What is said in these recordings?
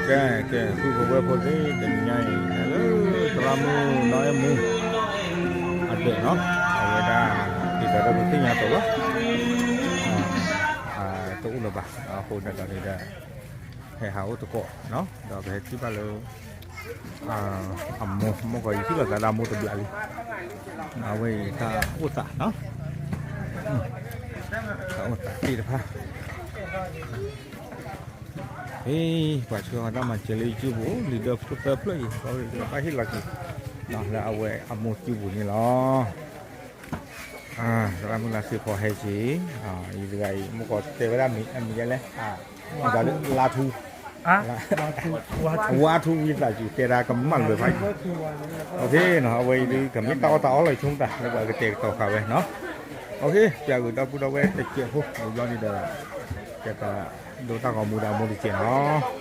ကဲ ကဲ ပုၢ်ဖိဝဲၢ်ဖိသ့ၣ် တနံၤညါအံၤ လၢသရၣ်မုၣ်နီၢ်အဲၣ်မူ အဒၢးနီၤ အဝဲဒၣ် ဒ်သိးဒီးပသ့ၣ်ညါအသိးလီၤ တအိၣ်လၢၤဘၣ် အဃိသတးဒီးန့ၣ်ဒီး ဟဲဟးအိၣ်သကိးနီၤ ဒီးပဟဲထံၣ်ဘၣ်လၢ အမိၢ် မိၢ်ကီးယံာ်ထံၣ်လိာ်သးလၢအမိၢ်တဘျီလံ အဝဲအံၤတၢ်အိၣ်သးနီၤ တၢ်အိၣ်သးသ့ၣ်တဖၣ် အ့ ပှၤဆှၢအီၤတၢ်မၤစၢၤလၢယစုပူၤ လံာ်ဒၢဖိသၢဖျၢၣ်အံၤ ဘၣ်ဟ့ၣ်လီၤက့ၤ လၢအဝဲအမိၢ်စုပူၤန့ၣ်လီၤ သရၣ်မုၣ်လါစ့ဖီဟဲက့ၤ ယတဂၤအံၤ မိၢ်ကီးတဲဝဲဒၣ်မံၤ အမံၤဒ်လဲၣ် လါထူ ဝါထူဝံသးစူၤ တဲဒၣ်ကမၣ်လၢၤဖးအံၤ အဝဲအံၤဒ် ကမ့ၢ်တၢ်အီၣ်တၢ်အီလီၤ ယဆိကမိၣ်တၢ် လၢပှၤကတဲာ်ကတီၤဃာ်ဝဲနီၤ ပျၢ်ဂ့ၤဒီပုၢ်ဒီဝဲၢ်တစဲးဖိ တဘျီန့ၣ်ဒီး ကဲတၢ်ဒိတၢ်ဂီၤမူဒီးအမိၢ်တစဲးနီၤ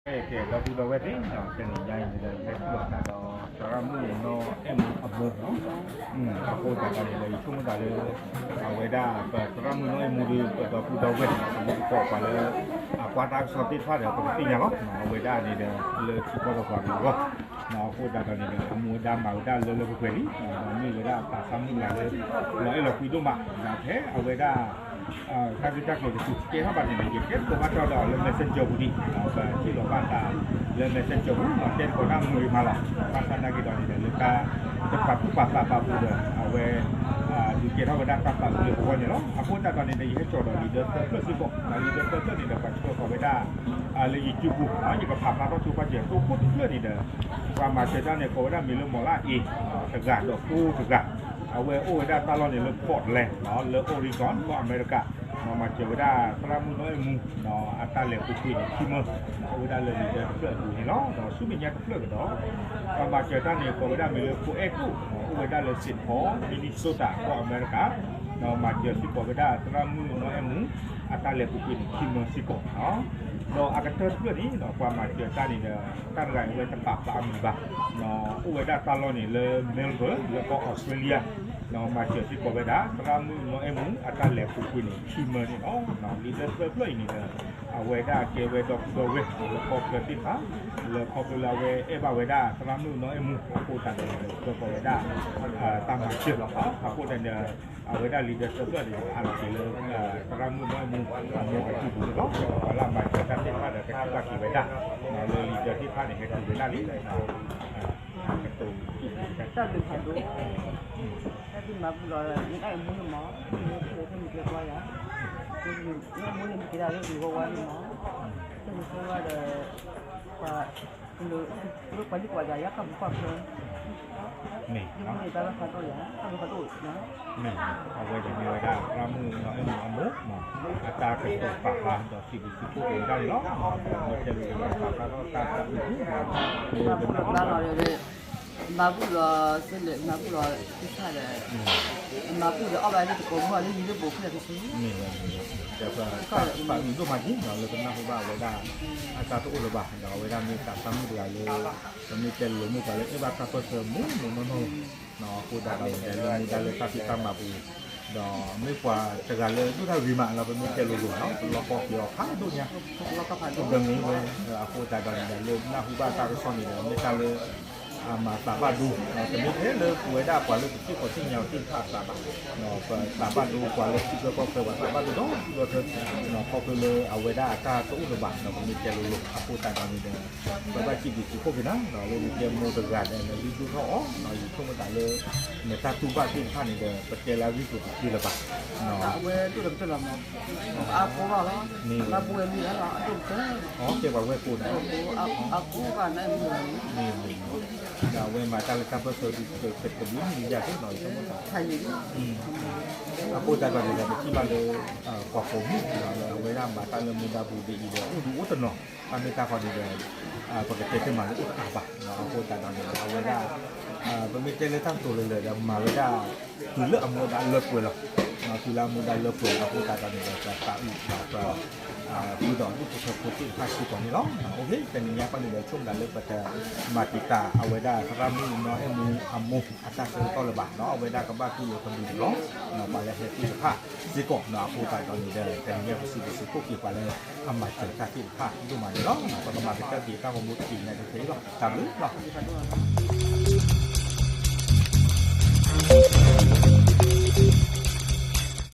ကဲ ဒီပုၢ်ဒီဝဲၢ်သ့ၣ်နီၤ တနံၤညါအံၤန့ၣ်ဒီး ယဟဲထံၣ်လိာ်သးဒီး သရၣ်မုၣ်နီၢ်အဲၣ်မူအမိၢ်နီၤ အဃိသတးဒီးန့ၣ်ဒီး ယဆိကမိၣ်သးလၢ အဝဲဒၣ် ပသရၣ်မုၣ်နီၢ်အဲၣ်မူဒီး ပဒီပုၢ်ဒီဝဲၢ် ပမ့ၢ်သကိးပှၤလၢ အကွၢ်တၢ်ကစီၣ်သ့ၣ်တဖၣ်ဒီး ပကသ့ၣ်ညါလီၤ အဝဲဒၣ်န့ၣ်ဒီး လၢထံကီၢ်ဒီးပှၤကလုာ်အဂီၢ် အဃိသတးဒီးန့ၣ်ဒီး အမူအဒါမၤဝဲဒၣ်လၢလၢပှဲၤပှဲၤလံ ဒီးမ့ၢ်ဝဲဒၣ်သးစၢ်မုၣ်တဂၤလၢ လီၤအဲၣ်လီၤကွံဒိၣ်မး ဒီးဖဲအဝဲဒၣ် တၢ်ဂ့ၢ်တၢ်ကျိၤတစူးတဲထီၣ်ဘၣ်န့ၣ်ဒီး ယတဲသကိးဘၣ်တၢ်ဒီးလၢ Messenger ပူၤဒံး ပထံၣ်လိာ်ဘၣ်သးလၢ Messenger ပူၤ တဲသကိးတၢ်မုာ်ဂ့ၤမးလီၤ ဘၣ်ဆၣ်နာ်က့ဒီးန့ၣ်ဒီး လၢတၢ်တပာ်သူၣ်ပာ်သးဘၣ်အပူၤဒီး အဝဲ ဒုးကဲထီၣ်ဝဲဒၣ်တၢ်သးဝံၤလၢပဂီၢ်န့ၣ်လီၤ အဃိသတးဒီးန့ၣ်ဒီး ယဟဲစိာ်ဒီးလံာ်ဒၢသၢဖျၢၣ်စ့ၢ်ကီး လံာ်ဒၢသၢဖျၢၣ်န့ၣ်ဒီး ပှၤဆှၢဃီၤဝဲဒၣ် လၢယစုပူၤ ယကဖးဖျါထီၣ်ဆိပာ်စၢၤ သိခိၣ်တဖျၢၣ်န့ၣ်ဒီး ပှၤမၤစၢၤတၢ်န့ၣ် ကိးဝဲဒၣ်မ့ၢ်လၢမီၤလၢအ့ တဂၤဒီးဖိတဂၤ အဝဲအိၣ်ဝဲဒၣ်တၢ်လီၢ်န့ၣ်လၢ Portland လၢ Oregon ကီၢ်အမဲရကၤ မၤစၢၤဝဲဒၣ်သရၣ်မုၣ်နီၢ်အဲၣ်မူ အတၢ်လဲၤပူၤကွံာ်န့ၣ် ခံမၢ အိၣ်ဝဲဒၣ်လၢလံာ်ဒၢတဖျၢၣ်အပူၤန့ၣ်လီၤ. ဒီးဆူမဲာ်ညါတဖျၢၣ်ကဒီး ပှၤမၤစၢၤတၢ်န့ၣ် ကိးဝဲဒၣ်မ့ၢ်လၢဖိအဲၣ်ဒိၣ် အိၣ်ဝဲဒၣ်လၢ Saint Paul Minnesota ကီၢ်အမဲရကၤ ဒီးမၤစၢၤစ့ၢ်ကီးဝဲဒၣ်သရၣ်မုၣ်နီၢ်အဲၣ်မူ အတၢ်လဲၤပူၤကွံာ်န့ၣ် ခံမၢစ့ၢ်ကီး ဒီးအကတၢၢ်တဖျၢၣ်န့ၣ် ပှၤမၤစၢၤတၢ်န့ၣ်ဒီး တၢ်တဂၤအံၤဝဲတပာ်ဖျါအမံၤဘၣ် အိၣ်ဝဲဒၣ်တၢ်လီၢ်န့ၣ်လၢ Melbourne လၢကီၢ် Australia မၤစၢၤစ့ၢ်ကီးဝဲဒၣ် သရၣ်မုၣ်နီၢ်အဲၣ်မူ အတၢ်လဲၤပူၤကွံာ်န့ၣ် ခံမၢန့ၣ်လီၤ. လံာ်ဒၢသၢဖျၢၣ်အံၤန့ၣ်ဒီး အဝဲဒၣ်ကဲဝဲဒီပုၢ်ဒီဝဲၢ် လၢကီၢ်ချၢသ့ၣ်တဖၣ် လၢခီဖျိလၢအဝဲအဲၣ်ဘၣ်ဝဲဒၣ်သရၣ်မုၣ်နီၢ်အဲၣ်မူ အဃိသတးဒီးန့ၣ်ဒီး ဆှၢဃီၤဝဲဒၣ် တၢ်မၤစၢၤလီၤ. အဃိသတးဒီး အဝဲဒၣ်လံာ်ဒၢသၢဖျၢၣ်န့ၣ်ဒီး အါထီၣ်က့ၤလၢ သရၣ်မုၣ်နီၢ်အဲၣ်မူ အမိၢ်အစုပူၤန့ၣ်လီၤ. ပှၤလၢအမၤစၢၤတၢ်သ့ၣ်တဖၣ်ဒီး ကထံၣ်ဘၣ်က့ၤဝဲဒၣ် လၢလံာ်ဒၢသ့ၣ်တဖၣ်န့ၣ် ဟဲတုၤဝဲဒၣ်လံ တၢ်လၢဖးဒိၣ် တၢ်ဒုးမၤဘူၣ်လီၤ နအဲၣ်အမူန့ၣ်မး နအဲၣ်မူန့ၣ်မ့ၢ်က့ၤဒၣ်လၢဂ့ၤဝါဝါန့ၣ်မး တၢ်လၢဆၢဝါဒီး ပှၤ လၢပှၤလံၣ်ပှၤယၤ ယါကၢ်ပူၤကွၢ်ဖျၢ မ့ၢ် ယမ့ၢ်တၢ်လၢဖးဒိၣ်ယၤ တၢ်လၢဖးဒိၣ် မ့ၢ် အဝဲတမ့ၢ်ဝဲဒၣ် သရၣ်မုၣ်နီၢ်အဲၣ်မူအမိၢ် အတၢ်ကတိၤပာ်ဖျါဒီးစံးဘျုးစံးဖှိၣ်က့ၤဝဲဒၣ်န့ၣ်လီၤ. မ့ၢ်တဲဝဲဒၣ်ပာ်ဖျါထီၣ်တၢ်သးဘျုး မၤဘူၣ်လီၤ စ့လၢမၤဘူၣ်လီၤ သ့ၣ်ဆၣ်ဒီး မၤဘူၣ်ဒီးအီၣ်ဘၣ်လၢတကိးမုၢ်လၢယံၤလၢဘိးဖျၢၣ်တဆူ မ့ၢ် ဒီးပသးဘျုးဒိၣ်မးက့ၤ လၢပနၢ်ဟူဘၣ်ဝဲဒၣ် အတၢ်တအိၣ်လၢၤဘၣ် ဒီးအဝဲဒၣ်မ့ၢ်သးစၢ်မုၣ်တဂၤလၢ ပမ့ၢ်တဲလိၤလိၤမ့ၢ်ပှၤလၢအဲၣ်ဘၣ်တၢ်ပၢၢ်ဆၢမုၢ်မုၢ်နီၢ်နီၢ်လီၤ. အဃိသတးဒီးန့ၣ်ဒီး လၢမူဒါလၢတၢ်ဖံးတၢ်မၤပူၤ ဒီးမ့ၢ်ပှၤတဂၤလၢဒိၣ်တၢ်ဂ့ၤမးလီၤ ပမ့ၢ်တဲလိၤလိၤလီၤ ပလီၤကီက့ၤအီၤဖးဒိၣ်ညါ ပမ့ၢ်ဝဲ အဃိသတးဒီးန့ၣ်ဒီး လၢနၢ်ဟူဘၣ်တၢ်ကစီၣ်န့ၣ်ဒီး မ့ၢ်တၢ်လၢ အမၤသးဘၣ်ဒိ တမ့ၢ်ထဲလၢပဝဲဒၣ်ပှၤလၢပထံၣ်ဃီၤသ့ၣ်ညါအီၤသ့ၣ်တဖၣ်အသးဘၣ် ပသးဘၣ်ဒိပှၤလၢထံချၢကီၢ်ချၢ ပှၤသးဘၣ်ဒိဒီဒူၣ်ဒီထၢ ခီဖျိလၢအဝဲဒၣ်အတၢ်တအိၣ်လၢၤဘၣ်ဒီး ပမ့ၢ်တဲလိၤလိၤ အဃိသတးဒီးန့ၣ်ဒီး ပဘၣ်စံးဘျုးစံးဖှိၣ်က့ၤနၤ လၢနတဲမိၢ်တဂၤဒီး နဒုးဒိၣ်ထီၣ်အီၤ ယဆိကမိၣ်သးလၢ နတၢ်တူၢ်ဘၣ်သ့ၣ်တဖၣ်န့ၣ်ဒီး ပတဲလၢအဂ့ၢ်ကျိၤတသ့လၢၤဘၣ် အဝဲဒိၣ်ဒီးကတၢၢ်လီၤမး အါကိးဘၣ်လီၤ မၤဘူၣ်ဝဲမံၤလီၤ အဒိၣ်ကတၢၢ် အကဲပှၤဝဲၢ်ကိးန့ၣ် အါကိးဘၣ်န့ၣ် မ့ၢ် ဒီးအဝဲမၤတၢ်လၢတၢ်ပၢၢ်ဆၢဒ်တကပၤဒ်န့ၣ်ယါက့ၤနီၤ ယဆိကမိၣ်သး အဃိသတးဒီးန့ၣ်ဒီး ပထံၣ်ဘၣ်လၢ ပှၤပိာ်မုၣ်လၢအဝဲဒၣ်မၤတၢ်လၢမူဒါပူၤဒ်အံၤဒီး အိၣ်ဒူအိၣ်တနီၤ တၢ်မ့ၢ်တၢ်တီန့ၣ်ဒီး ပကတဲတ့ၢ်မးလၢအိၣ်တအါဘၣ် အဃိသတးဒီးန့ၣ်ဒီး အဝဲဒၣ် ပမ့ၢ်တဲလၢတၢ်ကတိၤလၢလၢာ်ဒီး မၤဝဲဒၣ် တုၤလၢအမူဒါလၢပှဲၤလီၤ တုၤလၢမူဒါလၢပှဲၤအဃိသတးဒီးန့ၣ်ဒီး ပသးအုးဒီးပ ဃုာ်ဒီးဒူၣ်ဖိထၢဖိသ့ၣ်တဖၣ်စ့ၢ်ကီးန့ၣ်လီၤ. အိၣ်ခ့ တနံၤညါဘၣ်န့ၣ်ဒီး ဆိကမိၣ်ဒၣ်လၢပတမၤတံာ်တာ်အဝဲဒၣ်သရၣ်မုၣ်နီၢ်အဲၣ်မူအမိၢ်အတၢ်ဆၢကတီၢ်လၢၤဘၣ်, အဝဲဒၣ်ကဘၣ်တူၢ်လိာ်ကလုၢ်တဘျီ, ပှၤလၢဟဲသ့ၣ်တဖၣ်စ့ၢ်ကီးနီၤ. အဃိသတးဒီးန့ၣ်ဒီး တနံၤညါပစံးဘျုးစံးဖှိၣ်က့ၤပှၤလၢ အမၤစၢၤတၢ်သ့ၣ်တဖၣ်ဒိၣ်မးန့ၣ်လီၤ. ပကမၤကတၢၢ်က့ၤတၢ်ဂီၤမူတနံၤညါဒ်ခဲအံၤလီၤ. တၢ်ဘျုးလီၤ.